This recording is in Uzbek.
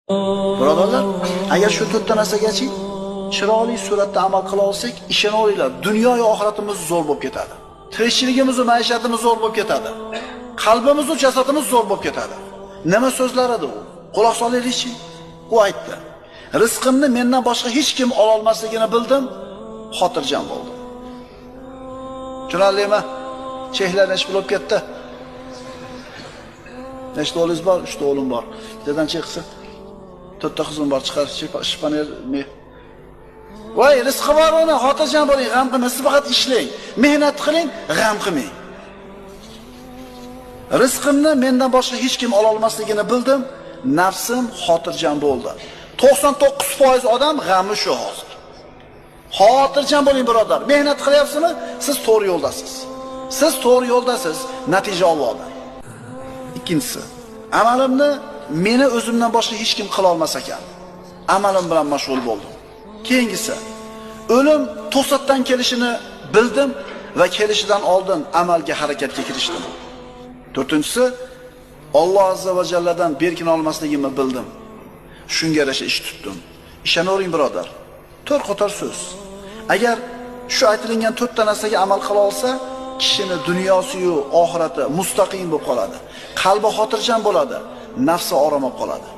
Birodarlar, agar shu to'rtta narsagachi chiroyli suratda amal qila olsak, ishonaveringlar, dunyo va oxiratimiz zo'r bo'lib ketadi. Tirikchiligimiz va maishatimiz zo'r bo'lib ketadi. Qalbimiz va jasadimiz zo'r bo'lib ketadi. Nima so'zlar edi u? Quloq solaylikchi. U aytdi: "Rizqimni mendan boshqa hech kim ola olmasligini bildim, xotirjam bo'ldim." Tushunarlimi? Cheklar nech bo'lib ketdi? Nechta o'g'lingiz bor? 3 ta o'g'lim bor. Bittadan cheksa, 4 ta qizim bor, chiqar shpaner. Voy, rizqi bor uni, xotirjam bo'ling, g'am qilmang, siz faqat ishlang, mehnat qiling, g'am qilmang. Rizqimni mendan boshqa hech kim ola olmasligini bildim, nafsim xotirjam bo'ldi. 99% odam g'ami shu hozir. Xotirjam bo'ling birodar. Mehnat qilyapsizmi? Siz to'g'ri yo'ldasiz. Siz to'g'ri yo'ldasiz, natija Allohdan. Ikkinchisi, amalimni meni o'zimdan boshqa hech kim qila olmas ekan. Amalim bilan mashg'ul bo'ldim. Keyingisi, o'lim to'satdan kelishini bildim va kelishidan oldin amalga, harakatga kirishdim. To'rtinchisi, Alloh azza va jalladan berkina olmasligimni bildim. Shunga yarasha ish tutdim. Ishonavering birodar. To'rt qator so'z. Agar shu aytilingan to'rtta narsaga amal qila olsa, kishini dunyosi-yu oxirati mustaqim bo'lib qoladi. Qalbi xotirjam bo'ladi, nafsi orom olib qoladi.